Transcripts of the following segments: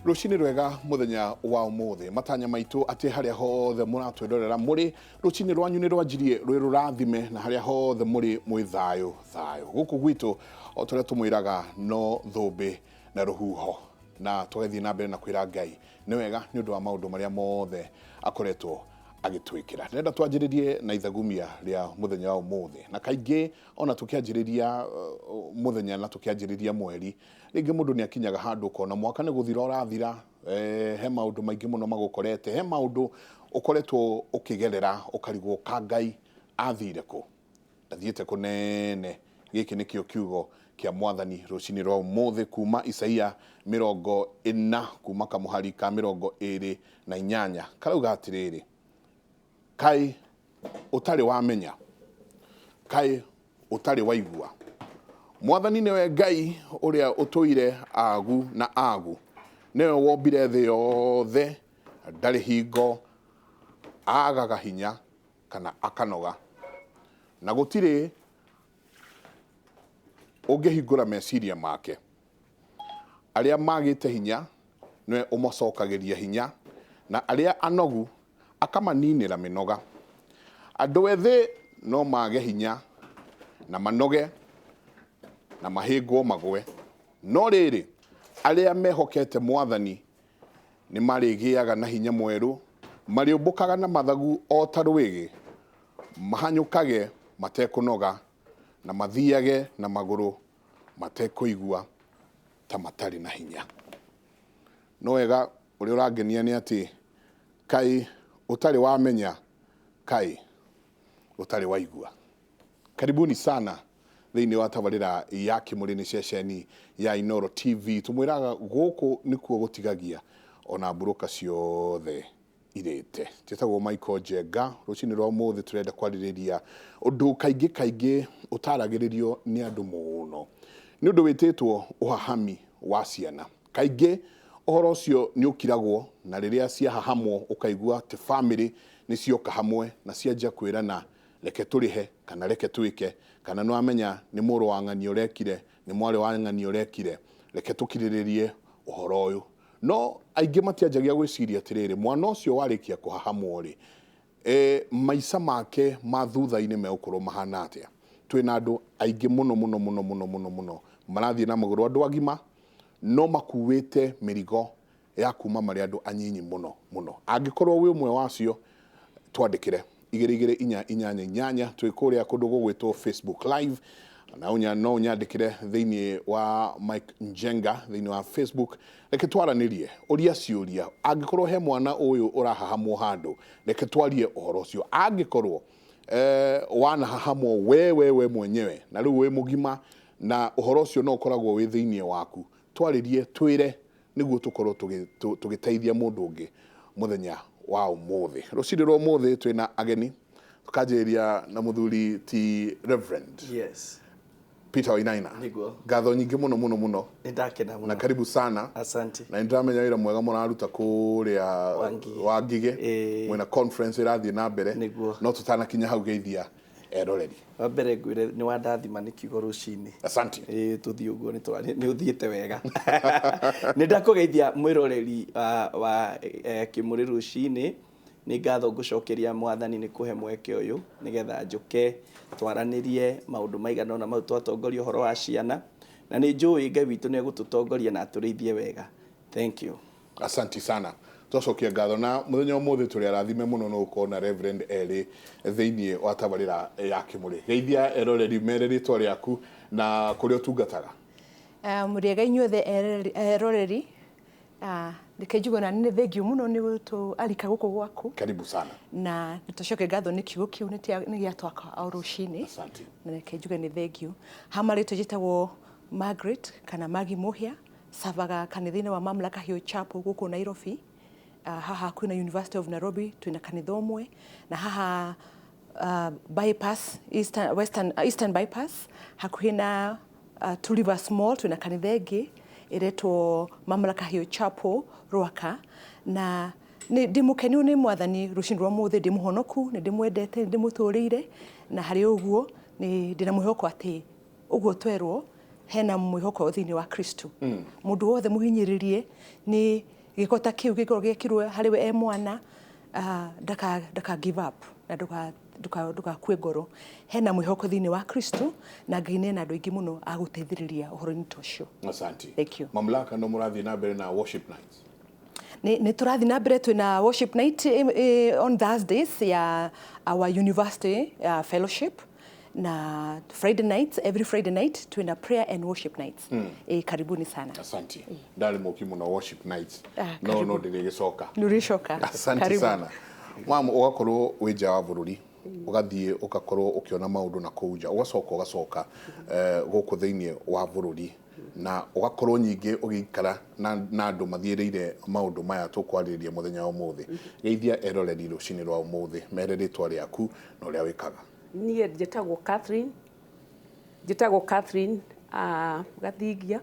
Rũcinĩ rwega mũthenya wa ũmũthĩ, matanya maitũ atĩ harĩa hothe mũratwĩrorera mũrĩ, rũcinĩ rwanyu nĩ rwanjirie rwĩ rũrathime, na harĩa hothe mũrĩ mwĩ thayũ thayũ. Gũkũ gwitũ o ta ũrĩa tũmwĩraga no thũmbĩ na rũhuho, na tũgathiĩ na mbere na kwĩra Ngai nĩ wega nĩ ũndũ wa maũndũ marĩa mothe akoretwo agĩtwĩkĩra. Ndĩrenda twanjĩrĩrie na ithagumia rĩa mũthenya wa ũmũthĩ, na kaingĩ ona tũkĩanjĩrĩria mũthenya na tũkĩanjĩrĩria mweri, rĩngĩ mũndũ nĩ akinyaga handũ ũkona mwaka nĩ gũthira ũrathira, he maũndũ maingĩ mũno magũkorete, he maũndũ ũkoretwo ũkĩgerera ũkarigwo ka Ngai athire kũ, ndathiĩte kũnene. Gĩkĩ nĩkĩo kiugo kĩa Mwathani rũcinĩ rwa ũmũthĩ kuma Isaia 40 kuma kamũhari ka 28 karauga atĩrĩrĩ, kaĩ ũtarĩ wamenya? Kaĩ ũtarĩ waigua? Mwathani nĩwe Ngai ũrĩa ũtũire agu na agu, nĩwe wombire thĩ yothe, ndarĩ hingo aagaga hinya kana akanoga, na gũtirĩ ũngĩhingũra meciria make. Arĩa magĩte hinya nĩwe ũmacokagĩria hinya, na arĩa anogu akamaninĩra mĩnoga. Andũ ethĩ no mage hinya na manoge na mahĩngwo magwe, no rĩrĩ, arĩa mehokete Mwathani nĩ marĩgĩaga na hinya mwerũ, marĩũmbũkaga na mathagu o ta rwĩgĩ, mahanyũkage matekũnoga, na mathiage na magũrũ matekũigua ta matarĩ na hinya. No wega ũrĩa ũrangenia nĩ atĩ kaĩ ũtarĩ wamenya, kaĩ ũtarĩ waigua. Karibuni sana thĩinĩ wa tabarĩra ya Kĩmũrĩ nĩ ceceni ya Inooro TV. Tũmwĩraga gũkũ nĩkuo gũtigagia ona mburũka ciothe irĩte. Njĩtagwo Michael Njenga. Rũcinĩ rwa ũmũthĩ tũrenda kwarĩrĩria ũndũ kaingĩ kaingĩ ũtaragĩrĩrio nĩ andũ mũno. Nĩ ũndũ wĩtĩtwo ũhahami wa ciana. Kaingĩ ũhoro ũcio nĩ ũkiragwo na rĩrĩa ciahahamwo ũkaigua atĩ bamĩrĩ nĩ cioka hamwe na cianjia kwĩrana reke tũrĩhe kana reke twĩke, kana nĩ wamenya nĩ mũrũ wa ng'ania ũrekire, nĩ mwarĩ wa ng'ania ũrekire, reke tũkirĩrĩrie ũhoro ũyũ. No aingĩ matianjagia gwĩciria atĩrĩrĩ, mwana ũcio warĩkia kũhahamwo-rĩ, e, maica make ma thutha-inĩ megũkorwo mahana atĩa? Twĩna andũ aingĩ mũno mũno mũno mũno mũno mũno marathiĩ na magũrũ, andũ agima no makuĩte mĩrigo ya kuma marĩ andũ anyinyi mũno mũno. Angĩkorwo wĩ ũmwe wacio, twandĩkĩre 22488, twĩ kũrĩa kũndũ gũgwĩtwo Facebook Live, na ũnya, no ũnyandĩkĩre thĩinĩ wa Mike Njenga thĩinĩ wa Facebook. Reke twaranĩrie, ũria ciũria. Angĩkorwo he mwana ũyũ ũrahahamwo handũ, reke twarie ũhoro ũcio. Angĩkorwo wanahahamwo we we we mwenyewe na rĩu wĩ mũgima na ũhoro ũcio no ũkoragwo wĩ thĩinĩ waku, twarĩrie, twĩre nĩguo tũkorwo tũgĩteithia mũndũ ũngĩ mũthenya wa ũmũthĩ. Rũcinĩ rwa ũmũthĩ twĩna ageni, tũkanjĩrĩria na mũthuri ti Reverend Yes. Peter Wainaina. Nĩguo. Ngatho nyingĩ mũno mũno mũno. Nĩ ndakena mũno. Na karibu sana. Asante. Na nĩndĩramenya wĩra mwega mũraruta kũrĩa Wangigĩ. Wangigĩ. Ĩĩ. Mwĩna conference ĩrathiĩ na mbere. Nĩguo. No tũtanakinya hau geithia eroreri. Wa mbere ngwĩre nĩ wandathima nĩ kiugo rũcinĩ. Asante. Ĩĩ tũthiĩ ũguo nĩ nĩ ũthiĩte wega. Nĩ ndakũgeithia mwĩroreri wa Kĩmũrĩ rũcinĩ. Nĩ ngatho ngũcokeria Mwathani nĩ kũhe mweke ũyũ nĩgetha njũke twaranĩrie maũndũ maigana ũna mau twatongoria ũhoro wa ciana. Na nĩ njũĩ Ngai witũ nĩ egũtũtongoria na atũrĩithie wega. Thank you. Asanti sana. Twacokia ngatho na muthenya umuthi turi arathime muno no gukorwo na Reverend eri thiini wa tabarira ya Kimuri. Geithia eroreri mere ritwa riaku na kuria utungataga. Mũrĩega inyuothe eroreri. Reke njuge ona nĩ thengiũ mũno nĩ gũtũarika gũkũ gwaku. Karibu sana. Na tũcoke ngatho nĩ kiugo kĩu nĩ gĩatwaka o rũcinĩ. Asante. Na reke njuge nĩ thengiũ. Ha marĩtwa njĩtagwo Margaret kana Maggie Mũhĩa. Savaga kanitha-inĩ wa Mamlaka Hill Chapel gũkũ Nairobi. Haha hakuhĩ na University of Nairobi twĩna kanitha ũmwe, na haha bypass, Eastern, Western, Eastern bypass hakuhĩ na Two Rivers Mall twĩna kanitha ĩngĩ ĩretwo Mamlaka Hill Chapel Rwaka. Na nĩ ndĩ mũkenu nĩ Mwathani rũcinĩ rwa ũmũthĩ, ndĩ mũhonoku, nĩ ndĩmwendete, nĩ ndĩmũtũrĩire, na harĩ ũguo nĩ ndĩna mwĩhoko atĩ ũguo twerwo hena mwĩhoko thĩinĩ wa Kristo. Mũndũ wothe mũhinyĩrĩrie nĩ Gĩko ta kĩu gĩkorwo gĩekirwo harĩ we e mwana, ndaka give up na ndũgakue ngoro. Hena mwĩhoko thĩinĩ wa Kristo, na Ngai nĩ ena andũ aingĩ mũno a gũteithĩrĩria ũhoro-inĩ ta ũcio. Asante. Thank you. Mamlaka no mũrathiĩ na mbere na worship nights? Nĩ tũrathiĩ na mbere, twĩna worship night on Thursdays ya our university fellowship, na Friday nights, every Friday night twĩna prayer and worship nights. Karibuni sana. Asante. Ndarĩ mũki mũno worship nights. Ah, no karibu. No ndĩrĩgĩcoka. Nĩ ũrĩcoka. Asante Karibu. sana. Mamu, ũgakorwo wĩ nja wa bũrũri, ũgathiĩ ũgakorwo ũkĩona maũndũ na kũu nja, ũgacoka ũgacoka gũkũ thĩinĩ wa bũrũri, na ũgakorwo nyingĩ ũgĩikara na andũ mathiĩrĩire maũndũ maya tũkwarĩrĩria mũthenya wa ũmũthĩ. Geithia eroreri rũcinĩ rwa ũmũthĩ, mere rĩtwa rĩaku na ũrĩa wĩkaga. Niĩ njĩtagwo Catherine, njĩtagwo Catherine Gathingia,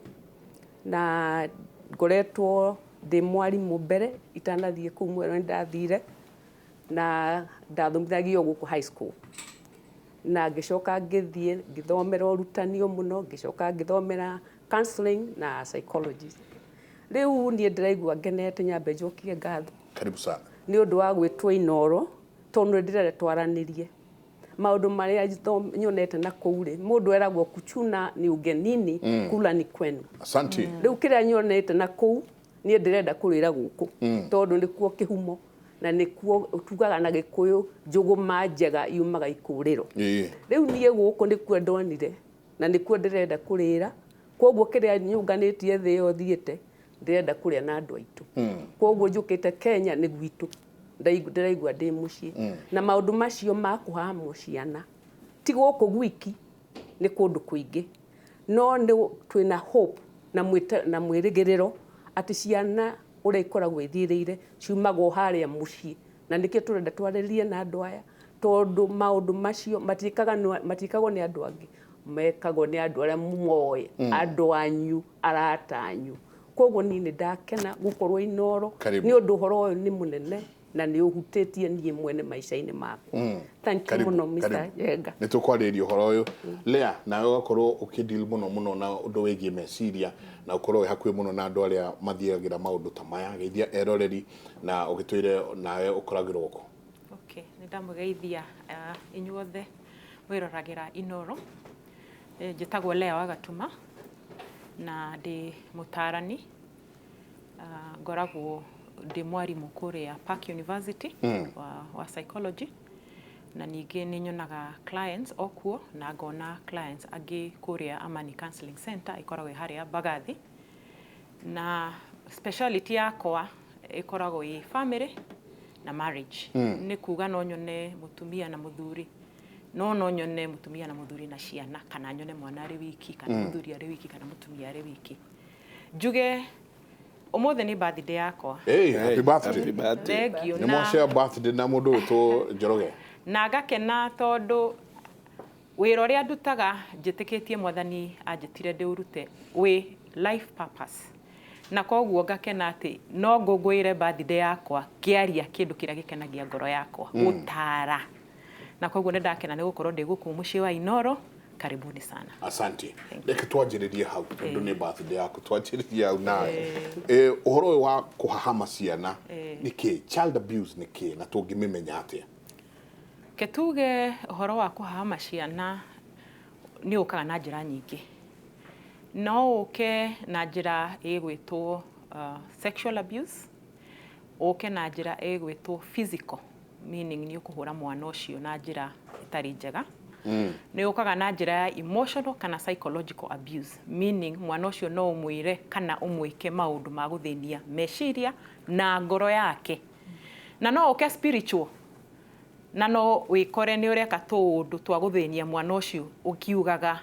na ngoretwo ndĩ mwarimũ mbere itanathiĩ kũu mwero. Nĩ ndathire na ndathomithagio gũkũ high school, na ngĩcoka ngĩthiĩ ngĩthomera ũrutani o mũno, ngĩcoka ngĩthomera counseling na psychology. Rĩu niĩ ndĩraigua ngenete, nyambe njokie ngatho. Karibu sana. Nĩ ũndũ wa gwĩtwo Inoro, tondũ nĩ ndĩrenda twaranĩrie maũndũ marĩa nyonete na kũu rĩ. Mũndũ eragwo kuchuna ni ugenini, kula ni kwenu. Asante. Rĩu kĩrĩa nyonete na kũu niĩ ndĩrenda kũrĩra gũkũ, tondũ nĩkuo kĩhumo na nĩkuo tugaga na Gĩkũyũ njũgũma njega yumaga ikũrĩro. Rĩu niĩ gũkũ nĩkuo ndonire na nĩkuo ndĩrenda kũrĩra. Koguo kĩrĩa nyũnganĩtie thĩ ĩyo thiĩte, ndĩrenda kũrĩa na andũ aitũ. Koguo njũkĩte Kenya nĩ gwitũ. Ndĩraigua ndĩ mũciĩ. Na maũndũ macio ma kũhamwo ciana ti gũkũ gwiki, nĩ kũndũ kũingĩ, no nĩ twĩna hope na na mwĩrĩgĩrĩro atĩ ciana ũrĩa ikoragwo ithiĩrĩire ciumaga o harĩa mũciĩ, na nĩkĩo tũrenda twarĩrie na andũ aya, tondũ maũndũ macio matiĩkagwo nĩ andũ angĩ, mekagwo nĩ andũ arĩa moĩ, andũ anyu, arata anyu. Koguo niĩ nĩ ndakena gũkorwo Inoro. Karibu. Nĩ ũndũ ũhoro ũyũ nĩ mũnene na nĩ ũhutĩtie niĩ mwene maica-inĩ makwa. Thank you Karibu, mũno, Mr. karibu. Njenga. Nĩ tũkwarĩrĩria ũhoro ũyũ. Lea, nawe ũgakorwo ũkĩdeal mũno mũno na ũndũ wĩgiĩ meciria, na ũkorwo wĩ hakuhĩ mũno na andũ arĩa mathiagĩra maũndũ ta maya. Geithia eroreri na ũgĩtwĩre nawe ũkoragĩrwo kũ. Okay, nĩ ndamũgeithia inyuothe mwĩroragĩra Inoro. Njĩtagwo Lea wa Gatuma na ndĩ mũtaarani. Ngoragwo ndĩ mwarimũ kũrĩa Park University wa psychology, na ningĩ nĩ nyonaga clients o kuo na ngona clients angĩ kũrĩa Amani Counseling Center ĩkoragwo ĩ harĩa Mbagathi, na speciality yakwa ĩkoragwo ĩ family na marriage. Nĩ kuga no nyone mũtumia na mũthuri, no nyone mũtumia na mũthuri na ciana, kana nyone mwana arĩ wiki, kana mũthuri arĩ wiki, kana mũtumia arĩ wiki. Njuge ũmũthĩ nĩ birthday yakwa. Hey, happy birthday. Happy birthday. Thank you. Nĩ mwashare birthday na mũndũ wĩtwo Njoroge. Na ngakena tondũ wĩra ũrĩa ndutaga njĩtĩkĩtie Mwathani anjĩtire ndĩũrute wĩ life purpose, na koguo ngakena atĩ no ngũngũĩre birthday yakwa ngĩaria kĩndũ kĩrĩa gĩkenagia ngoro yakwa, gũtara. Na koguo nĩ ndakena nĩ gũkorwo ndĩ gũkũ mũciĩ wa Inoro. Karibuni sana. Asante. Reke twanjĩrĩrie hau tondũ nĩ birthday yaku, twanjĩrĩrie hau nawe. Ũhoro ũyũ wa kũhahama ciana nĩ kĩ? Child abuse nĩ kĩ na tũngĩmĩmenya atĩa? Ke tuge ũhoro wa kũhahama ciana nĩ ũkaga na njĩra nyingĩ. No ũke na njĩra ĩgwĩtwo sexual abuse, ũke na njĩra ĩgwĩtwo physical, meaning nĩ ũkũhũra mwana ũcio na njĩra ĩtarĩ njega. Nĩ ũkaga na njĩra ya emotional kana psychological abuse, meaning mwana ũcio no ũmwĩre kana ũmwĩke maũndũ ma gũthĩnia meciria na ngoro yake. Na no ũke spiritual, na no wĩkore nĩ ũreka tũũndũ twa gũthĩnia mwana ũcio ũkiugaga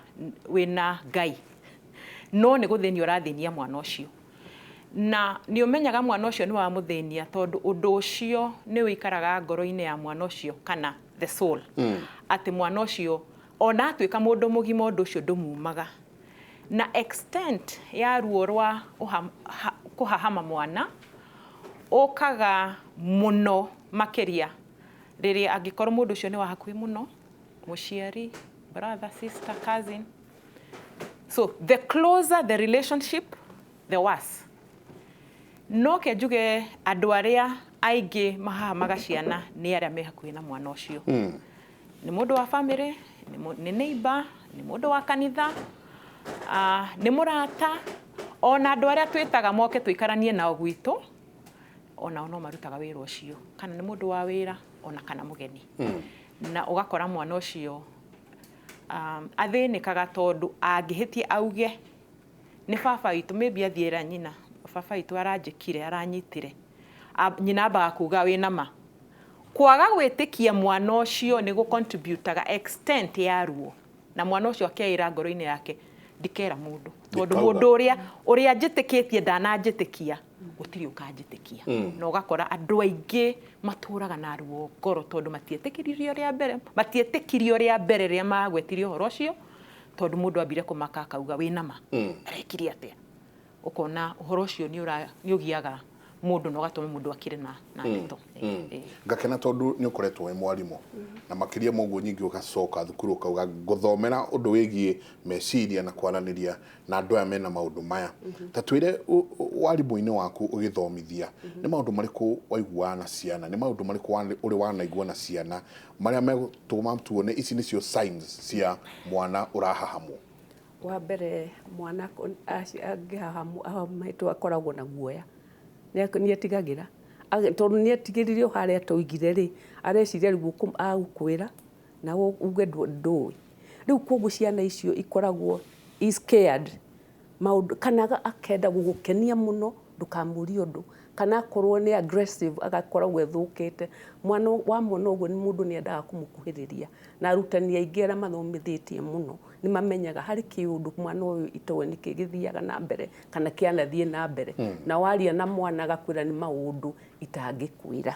wĩna Ngai, no nĩ gũthĩnia ũrathĩnia mwana ũcio. Na nĩ ũmenyaga mwana ũcio nĩ wamũthĩnia tondũ ũndũ ũcio nĩ ũikaraga ngoro-inĩ ya mwana ũcio kana the soul. Atĩ mwana ũcio ona atuĩka mũndũ mũgima ũndũ ũcio ndũmumaga. Na extent ya ruo rwa kũhahama mwana ũkaga mũno makĩria rĩrĩa angĩkorwo mũndũ ũcio nĩ wa hakuhĩ mũno, mũciari, brother, sister, cousin. So the closer the relationship, the worse. No ke njuge andũ arĩa aingĩ mahahamaga ciana nĩ arĩa me hakuhĩ na mwana ũcio. Nĩ mũndũ wa family, nĩ neighbor, nĩ mũndũ wa kanitha, nĩ mũrata, ona andũ arĩa twĩtaga moke tũikaranie nao gwitũ, onao no marutaga wĩra ũcio, kana nĩ mũndũ wa wĩra ona kana mũgeni. Na ũgakora mwana ũcio athĩnĩkaga tondũ angĩhĩtia auge nĩ baba witũ, maybe athiĩra nyina, baba witũ aranjĩkire, aranyitire. Nyina ambaga kuga wĩna ma. Kwaga gwĩtĩkia mwana ũcio nĩ gũ-contributaga extent ya ruo, na mwana ũcio akeĩra ngoro-inĩ yake ndikera mũndũ, tondũ mũndũ ũrĩa njĩtĩkĩtie ndananjĩtĩkia, gũtirĩ ũkanjĩtĩkia. Na ũgakora andũ aingĩ matũraga na ruo ngoro tondũ matietĩkĩririo rĩa mbere, matietĩkirio rĩa mbere rĩrĩa magwetirie ũhoro ũcio, tondũ mũndũ ambire kũmaka akauga wĩna ma, arekire atĩa. Ũkona ũhoro ũcio nĩ ũgiaga mũndũ na ũgatũma mũndũ akire na ndeto. Ngakena tondũ nĩ ũkoretwo wĩ mwarimũ, na makĩria ma ũguo nyingĩ ũgacoka thukuru ũkauga ngũthomera ũndũ wĩgiĩ meciria na kwaranĩria na andũ aya mena maũndũ maya. Ta twĩre warimũ-inĩ waku ũgĩthomithia, nĩ maũndũ marĩkũ waiguaga na ciana, nĩ maũndũ marĩkũ ũrĩ wanaigua na ciana marĩa megũtũma tuone ici nĩcio signs cia mwana ũrahahamwo? Wa mbere mwana angĩhahamwo akoragwo na guoya, nĩ etigagĩra, tondũ nĩ etigĩrire o harĩa twaugire rĩ, areciria rĩu agũkwĩra na uge ndũĩ. Rĩu koguo ciana icio ikoragwo scared maũndũ, kana akenda gũgũkenia mũno ndũkamũrie ũndũ, kana akorwo nĩ aggressive agakoragwo ethũkĩte. Mwana wamwona ũguo nĩ mũndũ nĩ endaga kũmũkuhĩrĩria, na arutani aingĩ arĩa mathomithĩtie mũno nĩ mamenyaga harĩ kĩũndũ mwana ũyũ itoĩ nĩkĩ gĩthiaga na mbere kana kĩanathiĩ na mbere. Na waria na mwana agakwĩra nĩ maũndũ itangĩkwĩra.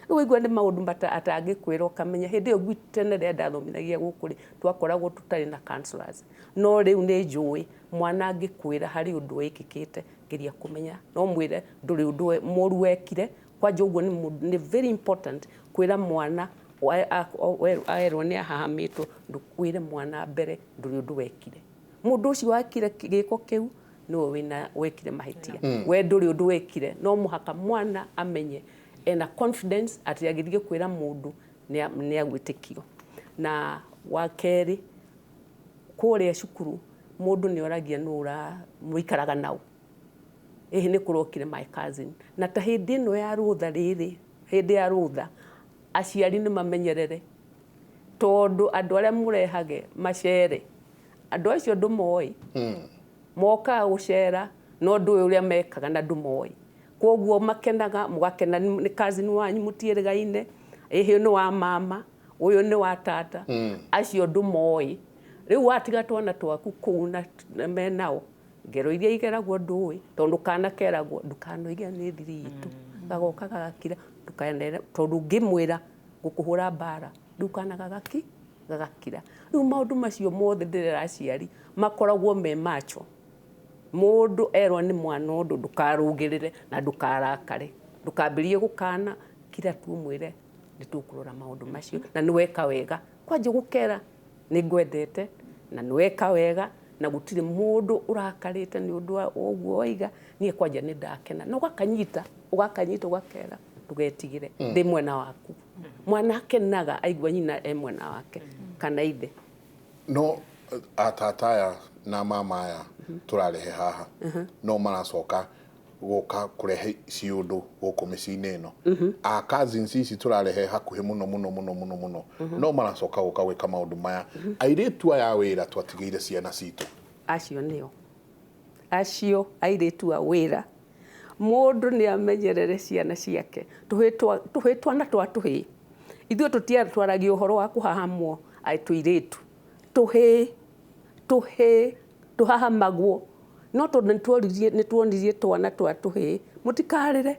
Rĩu waigua nĩ maũndũ atangĩkwĩra ũkamenya. Hĩndĩ ĩyo gwitũ tene rĩrĩa ndathomithagia gũkũ rĩ, twakoragwo tũtarĩ na counselors. No rĩu nĩ njũĩ mwana angĩkwĩra harĩ ũndũ wĩkĩkĩte, geria kũmenya, no mwĩre ndũrĩ ũndũ mũru wekire. Kwanja ũguo nĩ very important kwĩra mwana aerwo nĩ ahahamĩtwo, ndũkwĩre mwana mbere ndũrĩ ũndũ wekire. Mũndũ ũcio wekire gĩko kĩu nĩwe wekire mahĩtia, we ndũrĩ ũndũ wekire. No mũhaka mwana amenye ena confidence atĩ agĩthiĩ kwĩra mũndũ nĩ agwĩtĩkio. Na wa kerĩ, kũrĩa cukuru mũndũ nĩ oragia nũ mũikaraga nao, ĩhĩ nĩ kũrokire my cousin. Na ta hĩndĩ ĩno ya rũtha rĩrĩ, hĩndĩ ya rũtha aciari nĩ mamenyerere, tondũ andũ arĩa mũrehage macere, andũ acio ndũmoĩ, mokaga gũcera no ndũĩ ũrĩa mekaga na ndũmoĩ. Koguo makenaga, mũgakena nĩ cousin wanyu mũtiĩrĩgaine, ĩhĩ nĩ wa mama, ũyũ nĩ wa tata, acio ndũmoĩ. Rĩu watiga twana twaku kũu na menao, ngero iria igeragwo ndũĩ, tondũ kana keragwo ndũkanoige nĩ thiri itũ, gagoka gagakira, ndũkanere, tondũ ũngĩmwĩra gũkũhũra mbara, rĩu kana gagakira. Rĩu maũndũ macio mothe ndĩrera aciari makoragwo me macho. Mũndũ erwo nĩ mwana ũndũ ndũkarũgĩrĩre na ndũkarakare, ndũkambĩrĩrie gũkana, kira tu ũmwĩre nĩ tũkũrora maũndũ macio na nĩ weka wega. Kwanja gũkera nĩ ngwendete na nĩ weka wega na gũtirĩ mũndũ ũrakarĩte nĩ ũndũ wa ũguo waiga, niĩ kwanja nĩ ndakena. Na ũgakanyita, ũgakera ndũgetigĩre, ndĩ mwena waku. Mwana akenaga aigua nyina e mwena wake kana ithe. No atata aya na mama aya tũrarehe haha no maracoka gũka kũrehe ciũndũ gũkũ mĩciĩ-inĩ ĩno. A cousins ici tũrarehe hakuhĩ mũno mũno mũno mũno mũno, no maracoka gũka gwĩka maũndũ maya. Airĩtu aya a wĩra twatigĩire ciana citũ. Acio nĩo, acio airĩtu a wĩra, mũndũ nĩ amenyerere ciana ciake. Tũhĩĩ twana twa tũhĩĩ, ithuĩ tũtiatwaragia ũhoro wa kũhahamwo tũirĩtu. Tũhĩĩ tũhahamagwo, no tondũ nĩ tuonirie twana twa tũhĩĩ mũtikarĩre.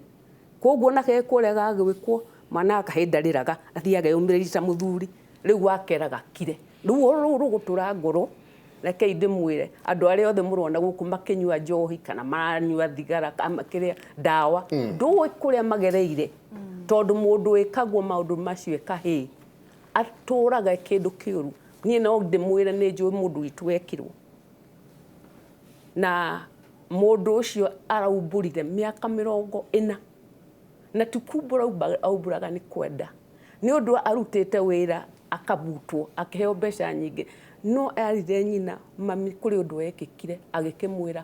Koguo na ke kũrĩa gagwĩkwo, mwana akahĩ ndarĩraga, athiaga eyũmĩrĩirie ta mũthuri, rĩu wakera gakire. Rĩu rũu rũgũtũra ngoro. Rekei ndĩmwĩre andũ arĩa othe mũrona gũkũ makĩnyua njohi kana maranyua thigara kana kĩrĩa ndawa, ndũĩ kũrĩa magereire, tondũ mũndũ wĩkagwo maũndũ macio kahĩĩ atũraga kĩndũ kĩũru. Niĩ no ndĩmwĩre nĩ njũĩ mũndũ witũ wekirwo na Mũndũ ũcio araumbũrire mĩaka 40 na ti kumbũra aumbũraga nĩ kwenda, nĩ ũndũ arutĩte wĩra akabutwo akĩheo mbeca nyingĩ, no arire nyina, mami kũrĩ ũndũ wekĩkire, agĩkĩmwĩra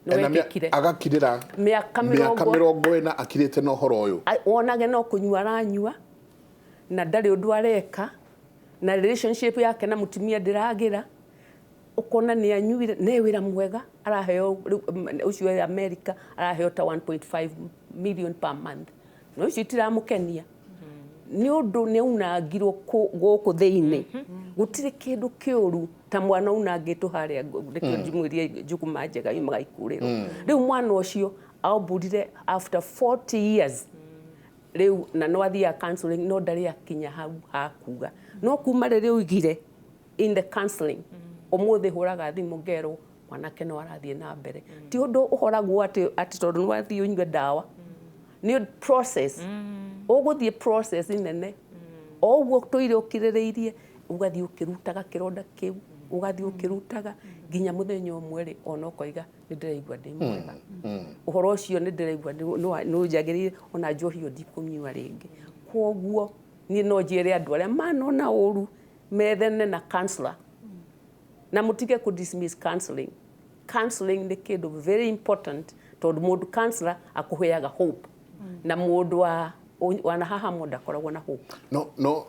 nĩ wekĩkire. Agakirĩra mĩaka mĩaka 40 akirĩte na ũhoro ũyũ. Wonage no kũnyua aranyua na ndarĩ ũndũ areka, na relationship yake na mũtumia ndĩragĩra, ũkona nĩ anyuire nĩ wĩra mwega araheo ũcio wĩ America araheo ta 1.5 million per month, no ũcio itiramũkenia nĩ ũndũ nĩ aunangirwo gũkũ thĩinĩ. Gũtirĩ kĩndũ kĩũru ta mwana unangĩtwo harĩa, nĩkĩo njimwĩrie njũgũma njega yumaga ikũrĩro. Rĩu mwana ũcio aumbũrire after 40 years rĩu, na no athiaga counseling no ndarĩ akinya hau hakuga, no kuma rĩrĩa oigire in the counseling, ũmũthĩ hũraga thimũ ngerwo mwanake no arathiĩ na mbere. Ti ũndũ ũhoragwo atĩ tondũ nĩ wathiĩ ũnyue ndawa, nĩ process, ũgũthiĩ process nene, o ũguo tũire ũkirĩrĩirie, ũgathiĩ ũkĩrutaga kĩronda kĩu, ũgathiĩ ũkĩrutaga nginya mũthenya ũmwe rĩ, ona ũkoiga nĩ ndĩraigua ndĩ mwega, ũhoro ũcio nĩ ndĩraigua nĩ ũnjagĩrĩire, ona njohi ĩyo ndikũnyua rĩngĩ. Kwoguo niĩ no njĩre andũ arĩa manona ũru methene na counselor, na mũtige kũ dismiss counseling. Counseling nĩ kĩndũ very important, tondũ mũndũ counselor akũheaga hope, na mũndũ wa wanahahamwo ndakoragwo na hope. No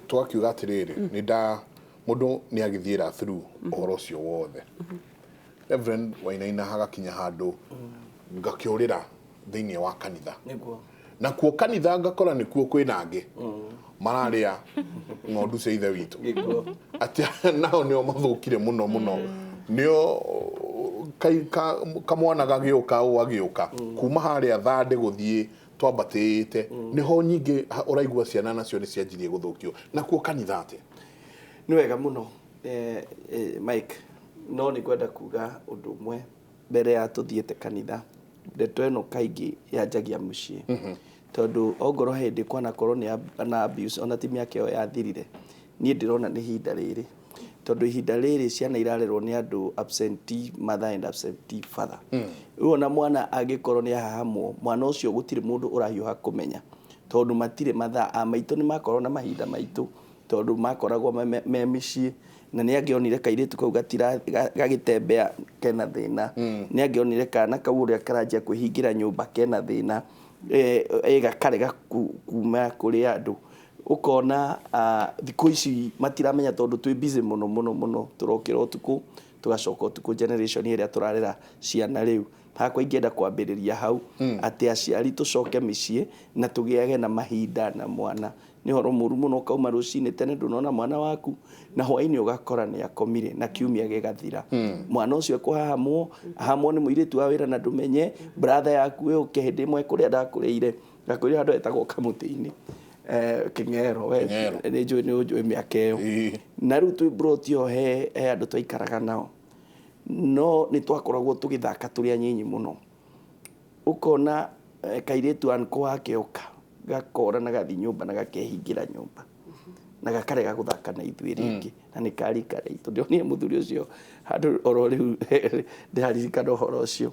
twakiuga atĩrĩrĩ, nĩ nda mũndũ nĩ agĩthiĩra through ũhoro ũcio wothe. Reverend Wainaina hagakinya handũ ngakĩũrĩra thĩinĩ wa kanitha. Na kuo kanitha ngakora nĩkuo kwĩna angĩ mararĩa ng'ondu cia ithe witũ, atĩ nao nĩo mathũkire mũno mũno, nĩo kamwana gagĩũka ũũ agĩũka kuma harĩa thandĩ gũthiĩ twambatĩte, nĩho nyingĩ ũraigua ciana nacio nĩ cianjirie gũthũkio. Na kuo kanitha atĩa? Nĩ wega mũno Mike, no nĩ ngwenda kuga ũndũ ũmwe mbere ya tũthiĩte kanitha. Ndeto ĩno kaingĩ yanjagia mũciĩ, tondũ ongorwo hĩndĩ kwanakorwo nĩ na abuse, ona ti mĩaka ĩyo yathirire, niĩ ndĩrona nĩ ihinda rĩrĩ, tondũ ihinda rĩrĩ ciana irarerwo nĩ andũ absentee mother and absentee father. Rĩu ona mwana angĩkorwo nĩ ahahamwo, mwana ũcio gũtirĩ mũndũ ũrahiũha kũmenya, tondũ matirĩ mathaa. A maitũ nĩ makorwo na mahinda maitũ, tondũ makoragwo me mĩciĩ, na nĩ angĩonire kairĩtu kau gagĩtembea kena thĩna, nĩ angĩonire kana kau ũrĩa karanjia kwĩhingĩra nyũmba kena thĩna, gakarega kuma kũrĩ andũ. Ũkona thikũ ici matiramenya, tondũ twĩ busy mũno mũno mũno, tũrokĩra ũtukũ tũgacoka ũtukũ, generation ĩrĩa tũrarera ciana rĩu. Hakwa ingĩenda kwambĩrĩria hau, atĩ aciari tũcoke mĩciĩ na tũgĩage na mahinda na mwana. Nĩ ũhoro mũru mũno ũkauma rũcinĩ tene ndũnona mwana waku, na hwaĩ-inĩ ũgakora nĩ akomire na kiumia gĩgathira. Mwana ũcio ekũhahamwo, ahamwo nĩ mũirĩtu wa wĩra na ndũmenye, brother yaku ĩũke hĩndĩ ĩmwe kũrĩa ndakũrĩire, ndakũrĩire handũ hetagwo kamũtĩ-inĩ, Kĩng'ero, we nĩ njũĩ nĩ ũnjũĩ mĩaka ĩyo. Na rĩu twĩ broti ĩyo he andũ twaikaraga nao, no nĩ twakoragwo tũgĩthaka tũrĩ anyinyi mũno. Ũkona kairĩtu anko wake oka, gakora na gathi nyũmba na gakehingĩra nyũmba, na gakarega gũthaka na ithuĩ rĩngĩ, na nĩ karika rĩitũ. Ndĩronire mũthuri ũcio handũ oro rĩu ndĩraririkana ũhoro ũcio.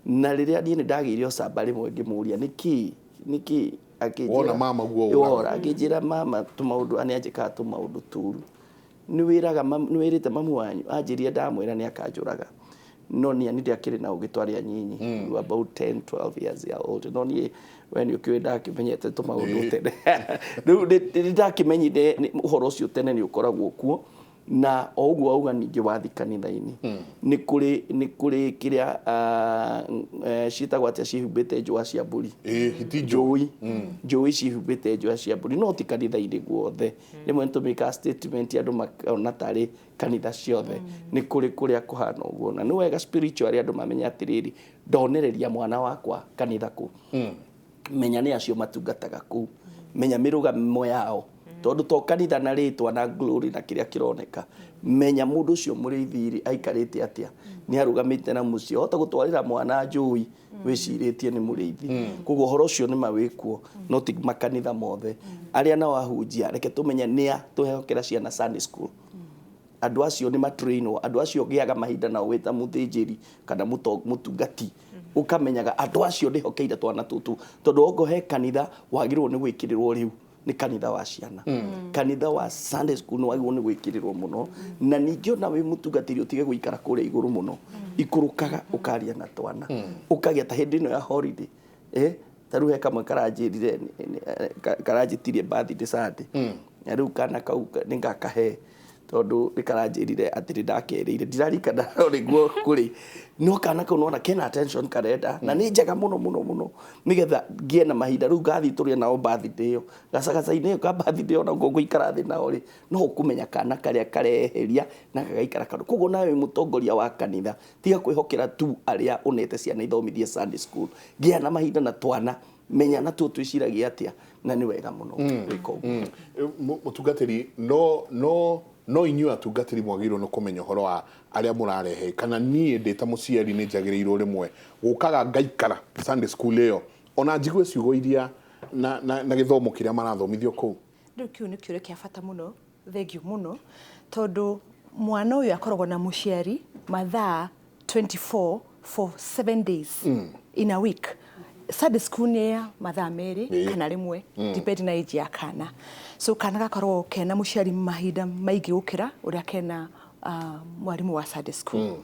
Na rĩrĩa niĩ nĩ ndagĩire ũcamba rĩmwe ngĩmũria nĩkĩ nĩkĩ, wona mama guo ũra, akĩnjĩra mama tũmaũndũ nĩ anjĩkaga tũmaũndũ tũru, nĩ wĩraga nĩ wĩrĩte mamu wanyu, anjĩria ndamwĩra nĩ akanjũraga, no niĩ nĩ ndiakĩrĩ na ũgĩ twarĩ anyinyi, we were about 10 12 years old, no niĩ we nĩ ũkĩũĩ ndakĩmenyete tũmaũndũ tene. Rĩu nĩ ndakĩmenyire ũhoro ũcio tene nĩ ũkoragwo kuo. Na o ũguo auga ningĩ wathi kanitha-inĩ nĩ kũrĩ kĩrĩa ciĩtagwo atĩa, ciĩhumbĩte njũa cia mbũri, hiti njũi, njũi ciĩhumbĩte njũa cia mbũri, no ti kanitha-inĩ guothe. Rĩmwe nĩ tũmĩkaga statement andũ makona tarĩ kanitha ciothe, nĩ kũrĩ kũrĩa kũhana ũguo. Na nĩ wega spiritually andũ mamenye atĩrĩrĩ, ndonereria mwana wakwa kanitha kũ, menya nĩ acio matungataga kũu, menya mĩrũgamo yao, tondũ to kanitha na rĩtwa na glory na kĩrĩa kĩroneka, menya mũndũ ũcio mũrĩithi aikarĩte atĩa, nĩ arũgamĩte na mũciĩ, hota gũtwarĩra mwana njũi wĩcirĩtie nĩ mũrĩithi. Koguo ũhoro ũcio nĩ mawĩkuo, no ti makanitha mothe. Arĩa nao ahunjia, reke tũmenye nĩa tũhehokera ciana Sunday school. Andũ acio nĩ matrainwo, andũ acio gĩaga mahinda nao wĩ ta mũthĩnjĩri kana mũtungati, ũkamenyaga andũ acio ndĩhokeire twana tũtũ, tondũ ongo he kanitha wagĩrĩirwo nĩ gwĩkĩrĩrwo rĩu nĩ kanitha wa ciana. Kanitha wa Sunday school nĩ wagĩrĩirwo nĩ gwĩkĩrĩrwo mũno. Na ningĩ ona wĩ mũtungatĩri, ũtige gũikara kũrĩa igũrũ mũno, ikũrũkaga ũkaria na twana, ũkagĩa ta hĩndĩ ĩno ya holiday, ta rĩu he kamwe karanjĩrire karanjĩtirie birthday Sunday, na rĩu kana kau nĩ ngakahe, tondũ nĩ karanjĩrire atĩ nĩ ndakerĩire ndirarikana, no nĩguo kũrĩ no kana kau nona kena attention karenda, na nĩ njega mũno mũno mũno, nĩgetha ngĩe na mahinda rĩu ngathiĩ tũrĩe nao birthday ĩyo gacagaca-inĩ ĩyo ka birthday. Ona ngũikara thĩ nao rĩ, no ũkũmenya kana karĩa kareheria na gagaikara kando. Koguo nawe wĩ mũtongoria wa kanitha, tiga kwĩhokera tu arĩa ũnete ciana ithomithie Sunday school. Gĩa na mahinda na twana, menya na tuo twĩciragia atĩa, na nĩ wega mũno gwĩka ũguo. Mũtungatĩri, no inyuĩ atungatĩri mwagĩrĩirwo nĩ kũmenya ũhoro wa arĩa mũrarehe, kana niĩ ndĩ ta mũciari nĩ njagĩrĩirwo rĩmwe gũkaga ngaikara Sunday school ĩyo, ona njigue ciugo iria na gĩthomo kĩrĩa marathomithio kũu? Rĩu kĩu nĩ kĩũria kĩa bata mũno, thengiũ mũno, tondũ mwana ũyũ akoragwo na mũciari mathaa 24 for 7 days in a week. Sunday school nĩ ya mathaa 2 kana 1, depend na age ya kana. So kana gakoragwo kena mũciari mahinda maingĩ gũkĩra ũrĩa kena mwarimũ wa Sunday school.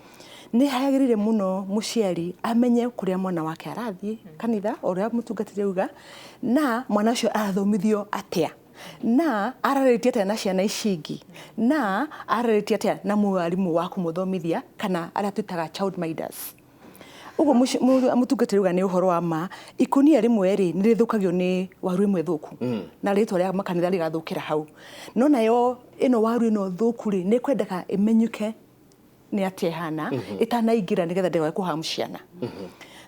Nĩ hagĩrĩire mũno mũciari amenye kũrĩa mwana wake arathiĩ kanitha, o ũrĩa mũtungatĩri auga, na mwana ũcio arathomithio atĩa, na ararĩtie atĩa na ciana ici ingĩ, na ararĩtie atĩa na mwarimũ wa kũmũthomithia, kana arĩa twĩtaga child minders. Ũguo mũtungatĩri auga nĩ ũhoro wa ma. Ikũnia rĩmwe rĩ, nĩ rĩthũkagio nĩ waru ĩmwe thũku, na rĩtwa rĩa makanitha rĩgathũkĩra hau. No nayo ĩno waru ĩno thũku rĩ, nĩ kwendeka ĩmenyeke nĩ atĩa ĩhana ĩtanaingĩra, nĩgetha ndĩgae kũhamu ciana.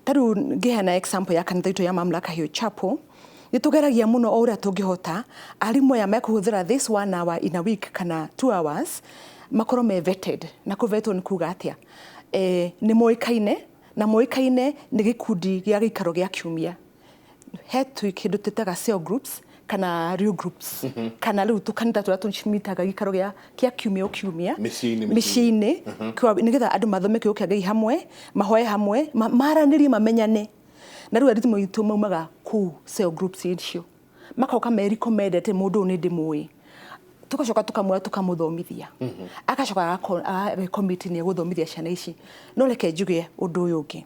Ta rĩu ngĩheana example ya kanitha itũ ya Mamlaka Hill Chapel, nĩ tũgeragia mũno o ũrĩa tũngĩhota arimũ aya mekũhũthĩra this one hour in a week kana 2 hours makorwo me vetted. Na kũvetwo nĩ kuga atĩa? Nĩ moĩkaine, na moĩkaine nĩ gĩkundi gĩa gĩikaro gĩa kiumia. He kĩndũ twĩtaga cell groups kana real groups, kana rĩu tũkanitha tũrĩa tũmitaga gĩikaro gĩa kiumia o kiumia. Mĩciĩ-inĩ, mĩciĩ-inĩ, nĩgetha andũ mathome kiugo kĩa Ngai hamwe, mahoe hamwe, maranĩrie, mamenyane. Na rĩu arimũ aitũ maumaga kũu cell groups icio, makoka me recommended, mũndũ ũyũ nĩ ndĩmũĩ. Tugacoka tukamwoya, tukamũthomithia, agacoka agacommit nĩ egũthomithia ciana ici. No reke njuge ũndũ ũyũ ũngĩ,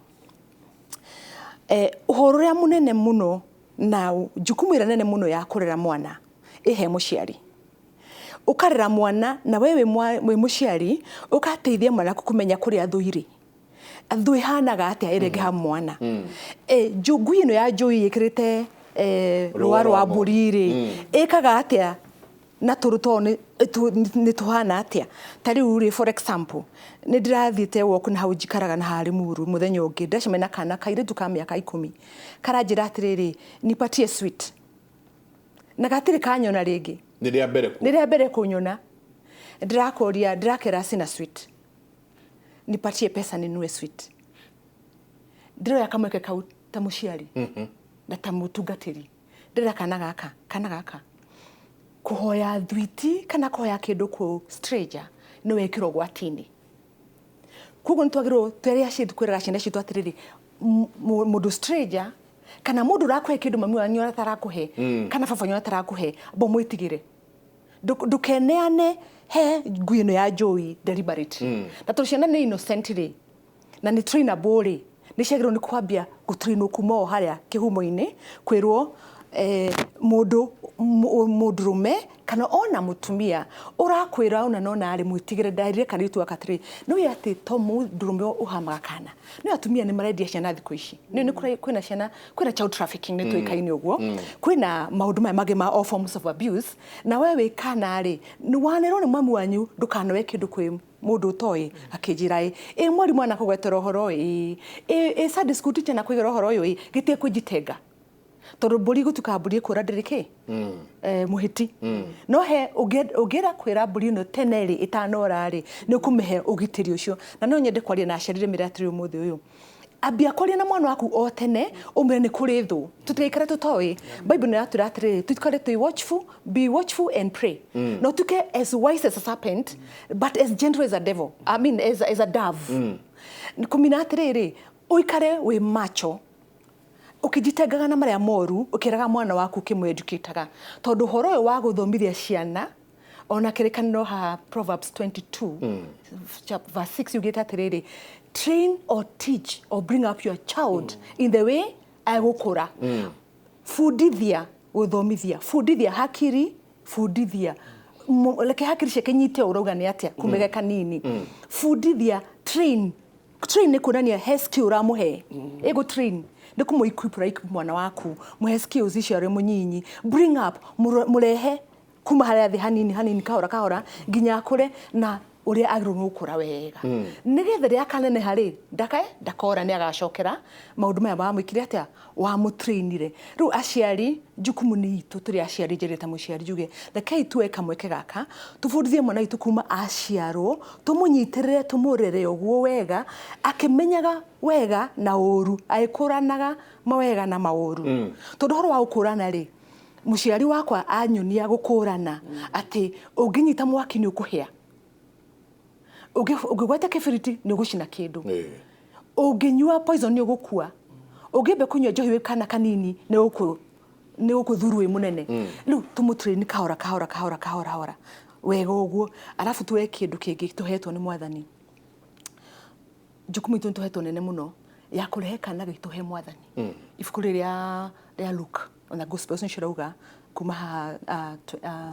ũhoro ũrĩa mũnene mũno na jukumu ĩrĩa nene mũno ya kũrera mwana ĩhe mũciari. Ũkarera mwana na we wĩ mũciari, ũgateithia mwana kũmenya kũrĩa thũ irĩ, thũ ĩhanaga atĩa, ĩrĩa ĩngĩha mwana. Ngui ĩno ya njũi ĩkĩrĩte rũa rwa mbũri rĩ, ĩkaga atĩa, na tũrũ twao nĩ tũhana atĩa? Ta rĩu rĩ, for example, nĩ ndĩrathiĩte walk na hau njikaraga na harĩ Muru. Mũthenya ũngĩ ndacemania na kana kairĩtu ka mĩaka 10, karanjĩra atĩrĩrĩ, "Nipatie sweet," na gatirĩ kanyona rĩngĩ. Nĩ rĩa mbere Nĩ rĩa mbere kũnyona. Ndĩrakũria, ndĩrakera, "Sina sweet, nipatie pesa ninunue sweet." Ndĩroya kamweke kau ta mũciari na ta mũtungatĩri, ndĩrera kana gaka kũhoya thwiti kana kũhoya kĩndũ kũ stranger nĩ wekĩrwo ũgwati-inĩ. Koguo nĩ twagĩrĩirwo tũrĩa aciari kwĩraga ciana citũ atĩrĩrĩ, mũndũ stranger kana mũndũ ũrakũhe kĩndũ mami wanyu atarakũhe kana baba wanyu atarakũhe, amba mwĩtigĩre. Ndũkeneane he ngui ĩno ya njũi deliberately. Na tondũ ciana nĩ innocent rĩ, na nĩ trainable rĩ, nĩ ciagĩrĩirwo nĩ kwambia gũtrainwo kuma o harĩa kĩhumo-inĩ, kwĩrwo mũndũ mũndũrũme kana ona mũtumia ũrakwĩra ona nona rĩ, mwĩtigĩre. Ndarire kairĩtu gaka atĩrĩ, nĩũĩ atĩ to mũndũrũme ũhamaga kana nĩ atumia nĩ marendia ciana thikũ ici? Nĩ kwĩna ciana, kwĩna child trafficking, nĩ tũĩkaine ũguo, kwĩna maũndũ maya mangĩ ma all forms of abuse. Na we wĩ kana rĩ, nĩ wanerwo nĩ mami wanyu ndũkanoe kĩndũ kwĩ mũndũ ũtoĩ. Akĩnjĩra, ĩ mwarimũ anakũgwetera ũhoro, ĩ Sunday school teacher nakũigĩra ũhoro ũyũ, ĩ gĩtige kwĩjitenga, tondũ mbũri gũtuĩkaga mbũri ĩkũra ndĩrĩ kĩ mũhĩti. No he ũngĩra kwĩra mbũri ĩno tene rĩ, ĩtanora rĩ, nĩ ũkũmĩhe ũgitĩri ũcio. Na no nyende kwaria na aciari rĩmĩre atĩrĩ, ũmũthĩ ũyũ Ambia kwaria na mwana waku o tene, umwire nĩ kũrĩ thũ, tũtigaikare tũtoĩ. Bible nĩ ĩratwĩra atĩrĩrĩ, tũikare twĩ watchful, be watchful and pray. No tuke as wise as a serpent, but as gentle as a devil, I mean as a dove. Kũmina atĩrĩrĩ, ũikare wĩ macho, ũkĩjitengaga na marĩa moru, ũkĩraga mwana waku, ũkĩmweducataga, tondũ ũhoro ũyũ wa gũthomithia ciana, ona kĩrĩkanĩro haha Proverbs 22 verse 6 yugĩte atĩrĩrĩ, "Train or teach or bring up your child in the way agũkũra." Bundithia gũthomithia, bundithia hakiri, bundithia reke hakiri ciake nyite ũrauga nĩ atĩa kumege kanini. Bundithia, train. Train nĩ kuonania he skill ũramũhe. Ĩgũ train nĩ kũmũ equip, ũra equip mwana waku, mũhe skills icio arĩ mũnyinyi. Bring up, mũrehe kuma harĩa thĩ hanini hanini, kahora kahora, nginya akũre na ũrĩa agĩrĩirwo nĩ gũkũra wega, nĩgetha rĩrĩa akaneneha rĩ, ndakae ndakora nĩ agacokera maũndũ maya wamwĩkire atĩa, wamũtrainire. Rĩu aciari, jukumu nĩ itũ tũrĩ aciari. Njĩrĩte mũciari njuge, rekei tuoe kamweke gaka tũbundithie mwana witũ kuma aciarwo, tũmũnyitĩrĩre, tũmũrere ũguo wega, akĩmenyaga wega na ũru, agĩkũranaga mawega na maũru. Tondũ ũhoro wa gũkũrana rĩ, mũciari wakwa anyonia gũkũrana atĩ ũngĩnyita mwaki nĩ ũkũhĩa, ũngĩgwata kĩbiriti nĩ ũgũcina kĩndũ, ũngĩnyua poison nĩ ũgũkua, ũngĩambia kũnyua njohi wĩ kana kanini nĩ ũgũthuru wĩ mũnene. Rĩu tũmũtrain kahora kahora kahora kahora kahora wega ũguo. Arabu tuoe kĩndũ kĩngĩ tũhetwo nĩ Mwathani. Jukumu itũ nĩ tũhetwo nene mũno ya kũrehe kana gaitũ he Mwathani. Ibuku rĩrĩa rĩa Luke ona Gospels nĩ cirauga kuma haha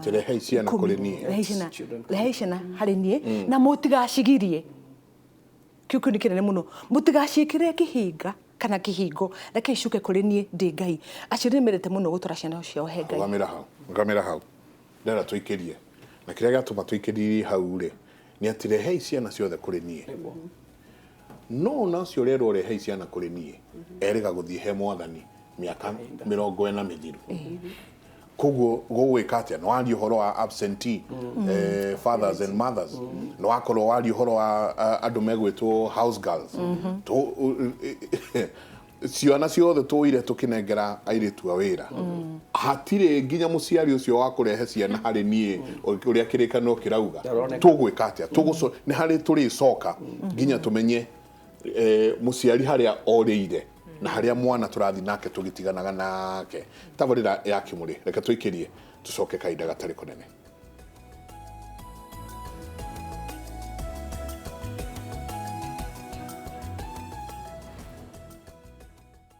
Rehei ciana 10. Kũrĩ niĩ. Rehei ciana. Children. Rehei ciana harĩ niĩ na mũtigacigirie. Kĩu nĩ kĩnene mũno. Mũtigaciĩkĩre kĩhinga kana kĩhingo, reke icuke kũrĩ niĩ ndĩ Ngai. Aciari nĩ mendete mũno gũtwara ciana ciao he Ngai. Rũgamĩra hau, rũgamĩra hau. Ndĩrenda tũikĩrie na kĩrĩa gĩatũma tũikĩrie hau rĩ, nĩ atĩ rehei ciana ciothe kũrĩ niĩ. No ona ũcio ũrerwo rehei ciana kũrĩ niĩ erĩga gũthiĩ he Mwathani mĩaka 40 mĩthiru. Koguo gũgwĩka atĩa? Nĩ waria ũhoro wa absentee fathers and mothers, nĩ wakorwo waria ũhoro wa andũ megwĩtwo house girls. Ciana ciothe tũire tũkĩnengera airĩtu a wĩra, hatirĩ nginya mũciari ũcio wa kũrehe ciana harĩ niĩ ũrĩa kĩrĩkanĩro kĩrauga. Ndaroneka. Tũgwĩka atĩa? Nĩ harĩ tũrĩcoka nginya tũmenye mũciari harĩa orĩire na harĩa mwana tũrathiĩ nake tũgĩtiganaga nake. Tabarĩra ya Kĩmũrĩ, reke tũikĩrie, tũcoke kahinda gatarĩ kũnene.